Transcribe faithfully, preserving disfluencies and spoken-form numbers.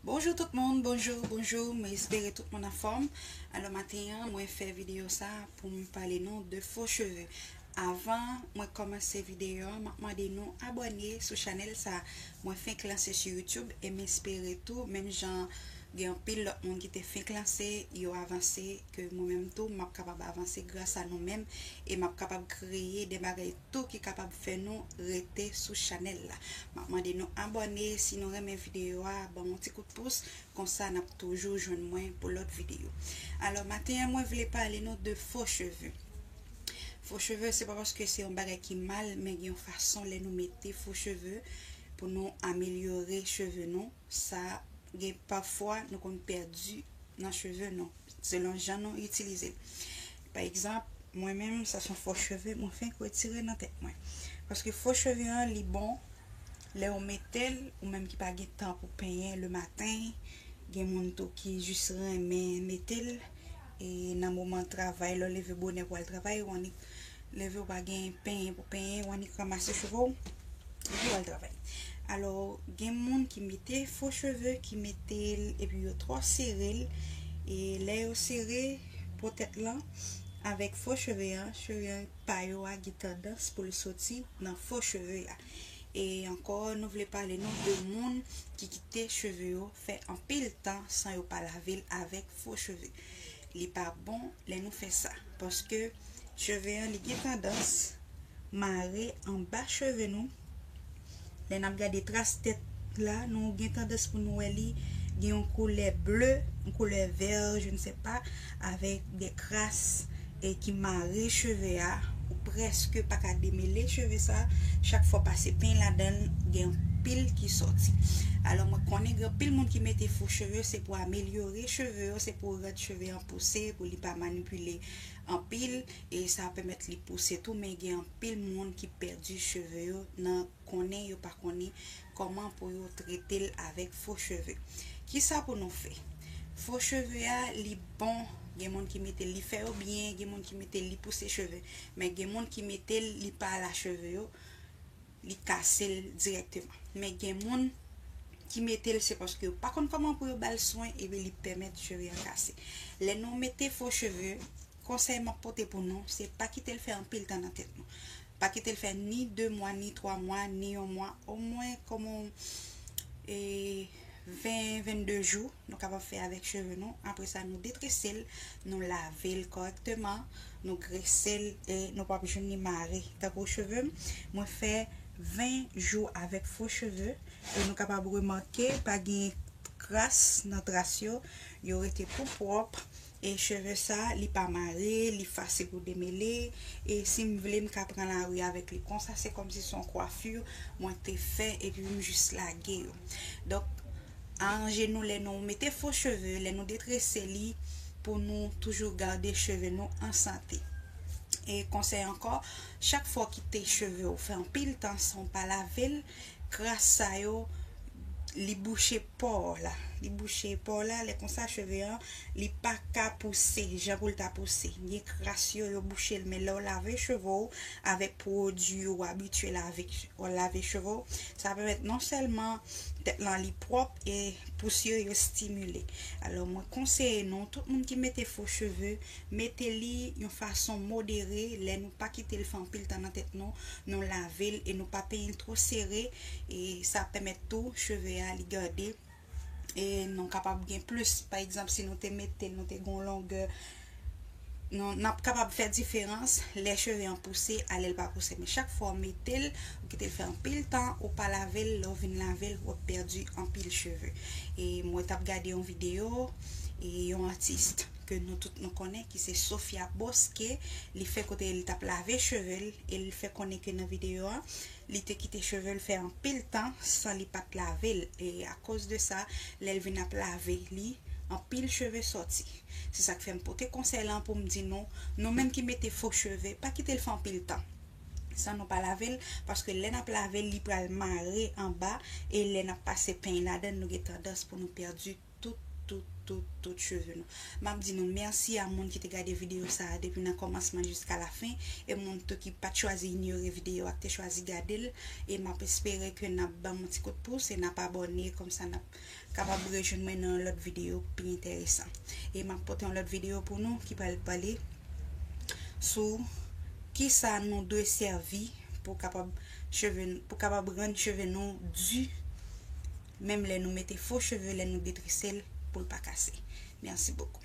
Bonjou tout moun, bonjou, bonjou, mwen espere tout moun anfòm. Alò maten an, mwen fè videyo sa pou m pale nou de fo cheve. Avan mwen kòmanse videyo an, m ap mande nou abòne sou chanèl sa. Mwen fenk lanse sou YouTube e m espere tou, menm jan gen anpil lòt moun ki te fenk lanse, yo avanse, ke mwen menm tou, m ap kapab avanse gras a nou menm e m ap kapab kreye de bagay tou ki kapab fè nou rete sou chanèl la. M ap mande nou abòne, si nou renmen videyo a, ban m yon ti kout pous, konsa n ap toujou jwenn mwen pou lòt videyo. Alò, maten an, mwen vle pale nou de fo cheve. Fo cheve, se pa paske se yon bagay ki mal, men gen yon fason lè nou mete fo cheve pou nou amelyore cheve nou. Sa gen pafwa nou konn pèdi nan cheve nou, selon jan nou itilize l. Pa egzanp, mwen menm, sa se yon fo cheve mwen fenk retire nan tèt mwen. Paske fo cheve an, li bon lè ou mete l, ou menm ki pa gen tan pou penyen le maten, gen moun tou ki jis renmen mete l, e nan moman travay, lè w leve bonè pou al travay, ou annik leve ou pa gen penyen pou penyen, ou annik ranmase cheve w, epi w al travay. Alò, gen moun ki mete fo cheve, ki mete l, epi yo twò sere l, e lè yo sere po tèt lan, avèk fo cheve an, cheve an pa yo a gen tandans pou l soti nan fo cheve a. E ankò, nou vle pale nou de moun ki kite cheve yo fè anpil tan san yo pa lave l avèk fo cheve. Li pa bon lè nou fè sa, paske cheve an, li gen tandans mare anba cheve nou. Lè n ap gade tras tèt la, nou gen tandans pou nou wè li gen yon koulè ble, yon koulè vè, je ne sais pas, avèk de kras e ki mare cheve a, ou prèske pa ka demele cheve sa, chak fwa w pase peny ladan l, gen anpil ki sòti. Alò, mwen konnen gen anpil moun ki mete fo cheve, se pou amelyore cheve yo, se pou rann cheve an pouse, pou li pa manipile anpil, e sa pèmèt li pouse tou, men gen anpil moun ki pèdi cheve yo nan konnen yo pa konnen kòman pou yo trete l avèk fo cheve. Kisa pou nou fè? Fo cheve a, li bon, gen moun ki mete l, li fè yo byen, gen moun ki mete l, li pouse cheve, men gen moun ki mete l, li pa la cheve yo, li kase l dirèkteman. Men gen moun ki mete l, se paske yo pa konn kòman pou yo ba l swen, epi li pèmèt cheve an kase. Lè nou mete fo cheve, konsèy m ap pote pou nou, se pa kite l fè anpil tan nan tèt nou. Pa kite l fè ni de mwa, ni twa mwa, ni yon mwa, omwen kòman, e, ven, vennde jou, nou kapab fè avèk cheve nou. Apre sa, nou detrese l, nou lave l kòrèkteman, nou grese l, e nou p ap jwenn li mare. Tankou cheve m, mwen fè ven jou avèk fo cheve, e nou kapab remake pa gen kras nan tras yo, yo rete tou pwòp, e cheve sa, li pa mare, li fasil pou demele, e si m vle, m ka pran lari avèk li konsa, se kòmsi se yon kwafi mwen te fè, epi m jis lage yo. Donk, aranje nou lè nou mete fo cheve, lè nou detrese li, pou nou toujou gade cheve nou an sante. E konsèy ankò, chak fwa w kite cheve w fè anpil tan san w pa lave l, kras sa yo, li bouche pò la. Li bouche pò la, lè konsa cheve an, li pa ka pouse jan pou l ta pouse. Gen kras yo, yo bouche l, men lè w lave cheve w avèk pwodui ou abitye lave, w lave cheve w, sa pèmèt non sèlman tèt lan li pwòp e pous yo, yo stimile. Alò, mwen konseye nou, tout moun ki mete fo cheve, mete li yon fason modere, lè nou pa kite l fè anpil tan nan tèt nou, nou lave l e nou pa penyen l twò sere, e sa pèmèt tou cheve a li gade, e nou kapab gen plis. Pa egzanp, si nou te mete l, nou te gen yon longè, nou, n ap kapab fè diferans lè cheve an pouse a lè l pa pouse. Men chak fwa w mete l, ou kite l fè anpil tan, ou pa lave l, lè w vin lave l, w ap pèdi anpil cheve. E mwen t ap gade yon videyo, e yon atis ke nou tout nou konnen, ki se Sofia Bosque, li fè kote li t ap lave cheve l, e li fè konnen ke nan videyo a, li te kite cheve l fè anpil tan san li pa t lave l. E akoz de sa, lè l vin ap lave li, anpil cheve sòti. Se sa k fè m pote konsèy lan pou m di nou, nou menm ki mete fo cheve, pa kite l fè anpil tan san nou pa lave l, paske lè n ap lave l, li pral mare anba, e lè n ap pase peny ladan l, nou gen tandans pou nou pèdi tout, tout, tout, tout cheve nou. M ap di nou mèsi a moun ki te gade videyo sa a depi nan kòmansman jiska lafen, e moun tou ki pa t chwazi inyore videyo a, ki te chwazi gade l, e m ap espere ke n ap ban m yon ti kout pous e n ap abòne, kòmsa n ap kapab rejwenn mwen nan yon lòt videyo pi enteresan. E m ap pote yon lòt videyo pou nou ki pral pale sou kisa nou dwe sèvi pou kapab cheve, pou kapab rann cheve nou di, menm lè nou mete fo cheve, lè nou detrese l pou l pa kase. Mèsi bokou.